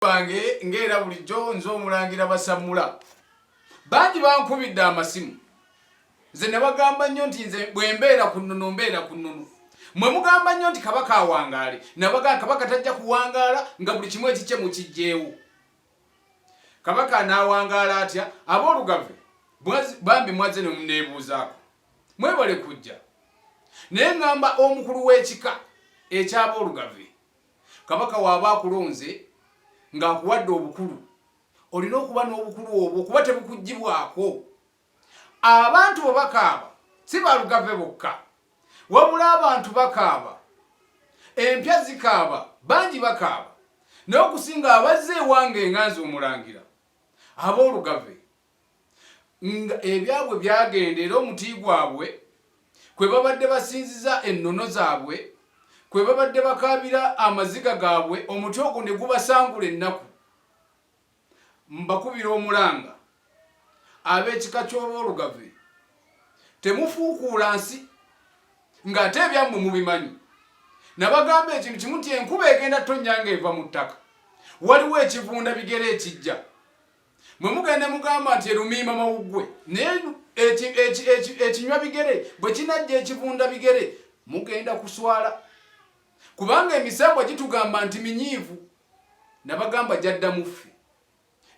Bange ng'era bulijjo nze omulangira Basammula. Bangi bankubidde amasimu. Nze nabagamba nnyo nti nze bwe mbeera ku nnono mbeera ku nnono. Mwe mugamba nnyo nti Kabaka awangaale. Nabagamba Kabaka tajja kuwangaala nga buli kimu ekikye mukiggyeewo. Kabaka anaawangaala atya? Aboolugave bambi mwazze ne munneebuuzaako. Mwebale kujja. Naye ŋŋamba omukulu w'ekika eky'aboolugave Kabaka w'aba akulonze ng'akuwadde obukulu, olina okuba n'obukulu obwo kuba tebukuggyibwako. Abantu bo bakaaba, si Balugave bokka, wabula abantu bakaaba, empya zikaaba, bangi bakaaba, naye okusinga abazze ewange nga nze Omulangira, Aboolugave nga ebyabwe byagenda era omuti gwabwe kwe babadde basinziza ennono zaabwe, kwe babadde bakaabira amaziga gaabwe, omuti ogwo ne gubasangula ennaku. Mbakubira omulanga ab'ekika ky'Oboolugave, temufuukuula nsi ng'ate ebyammwe mubimanyi. Nabagamba ekintu kimu nti enkuba egenda tonnya ng'eva mu ttaka, waliwo ekivunda bigere ekijja. Mwe mugenda mugamba nti erumiima mawuggwe, naye ekinywa bigere bwe kinajja ekivunda bigere mugenda kuswala, kubanga emisambwa gitugamba nti minyiivu. Nabagamba gyadda mu ffe,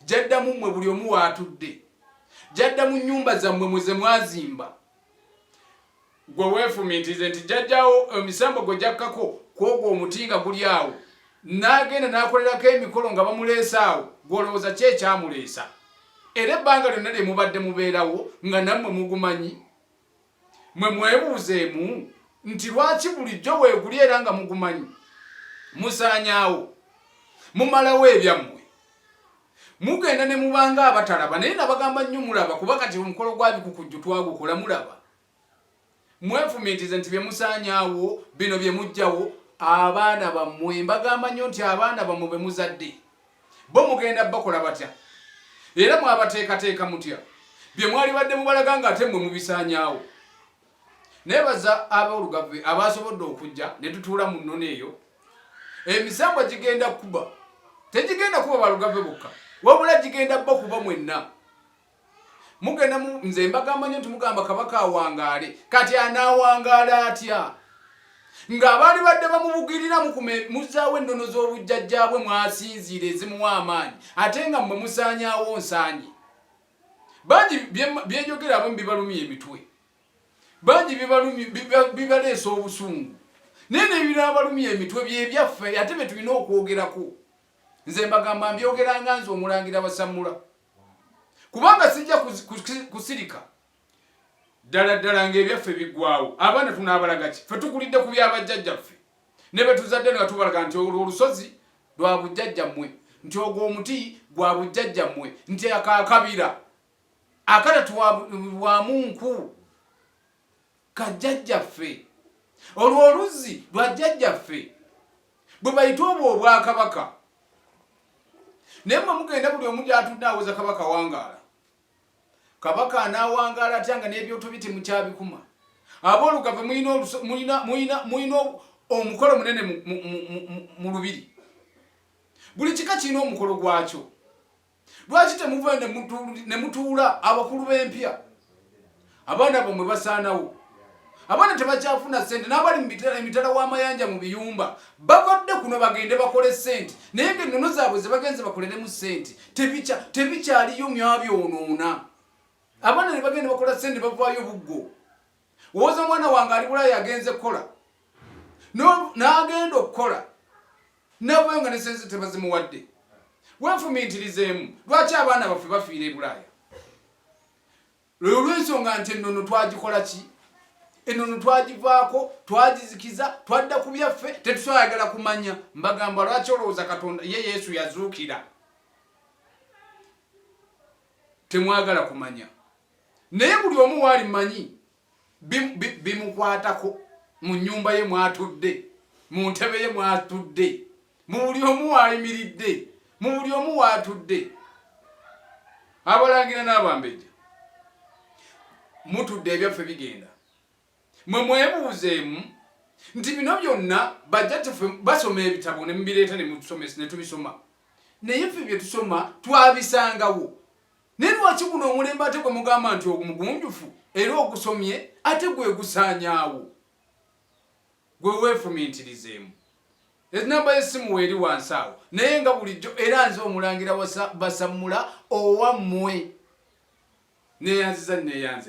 gyadda mu mmwe, buli omu waatudde, gyadda mu nnyumba zammwe mwe ze mwazimba. Gwe weefumiitirize nti jjajjaawo emisambo gwe gyakkako kwogwo omuti nga guli awo n'agenda n'akolerako emikolo nga bamuleese awo, gwe olowooza ki ekyamuleesa? Era ebbanga lyonna lye mubadde mubeerawo nga nammwe mugumanyi. Mwe mwebuuzeemu nti lwaki bulijjo weeguli era nga mugumanyi? Musaanyaawo, mumalawo ebyammwe. Mugenda ne mubanga abatalaba naye nabagamba nnyo mulaba kuba kati omukolo gwa bikukujju twagukola mulaba. Mwefumiitirize nti bye musaanyaawo bino bye muggyawo abaana bammwe. Mbagamba nnyo nti abaana bammwe be muzadde bo mugenda bakola batya era mwabateekateeka mutya bye mwalibadde mubalaga ng'ate mmwe mubisaanyaawo. Neebaza ab'Olugave abaasobodde okujja ne tutuula mu nnono eyo. Emisambwa gigenda kuba tegigenda kuba Balugave bokka wabula gigenda bakuba mwenna. Mugenda mu nze mbagamba nnyo nti mugamba Kabaka awangaale, kati anaawangaala atya ng'abaali badde bamubugirira mukume muzzaawo ennono z'obujjajjaabwe mwasinziira ezimuwa amaanyi ate nga mmwe musaanyaawo nsaanyi. Bangi byenjogera abamu bibalumya emitwe, bangi bibaleesa obusungu, naye nebinabalumya emitwe byebyaffe ate bye tulina okwogerako. Nze mbagamba mbyogera nga nze Omulangira Basammula, kubanga sijja kusirika ddala ddala ng'ebyaffe biggwawo. Abaana tunaabalaga ki? Ffe tukulidde ku byabajjajjaffe ne be tuzadde nga tubalaga nti olwo olusozi lwa bujjajjammwe, nti ogwo omuti gwa bujjajjammwe, nti ako akabira akatatuwabwamu nku ka jjajjaffe, olwo oluzzi lwa jjajjaffe, bwe bayita obwo obwakabaka. Naye mmwe mugenda buli omu gy'atudde awoza Kabaka wangaala. Kabaka anaawangaala atya nga n'ebyoto bye temukyabikuma? Aboolugave mulina omukolo munene mu lubiri. Buli kika kirina omukolo gwakyo. Lwaki temuva ne mutuula abakulu b'empya? Abaana bammwe basaanawo. Abaana tebakyafuna ssente, n'abali mu emitala w'amayanja mu biyumba bavadde kuno bagende bakole ssente, naye ng'ennono zaabwe ze bagenze bakoleremu ssente tebikyaliyo, myabyonoona. Abaana ne bagenda bakola ssente bavaayo buggo. Woza omwana wange ali Bulaaya agenze kukola, n'agenda okukola navayo nga ne ssente tebazimuwadde. Weefumiitirizeemu lwaki abaana baffe bafiira e Bulaaya? Lwe olw'ensonga nti ennono twagikola ki? Ennono twagivaako, twagizikiza, twadda ku byaffe, tetukyayagala kumanya. Mbagamba lwaki olowooza Katonda ye Yesu yazuukira? Temwagala kumanya. Naye buli omu waali mmanyi bimukwatako mu nnyumba ye mwatudde, mu ntebe ye mwatudde, mu buli omu waayimiridde, mu buli omu waatudde. Abalangira n'abambejja mutudde, ebyaffe bigenda. Mwe mwebuuzeemu nti bino byonna bajjajjaffe basoma ebitabo ne mubireeta ne mutusomesa ne tubisoma. Naye ffe bye tusoma twabisangawo. Naye lwaki guno omulembe ate gwe mugamba nti omugunjufu era ogusomye ate gwe gusaanyaawo? Gwe weefumintirizeemu. Enamba y'essimu weeri wansi awo. Naye nga bulijjo era nze omulangira Basammula owammwe. Neeyanziza neeyanze.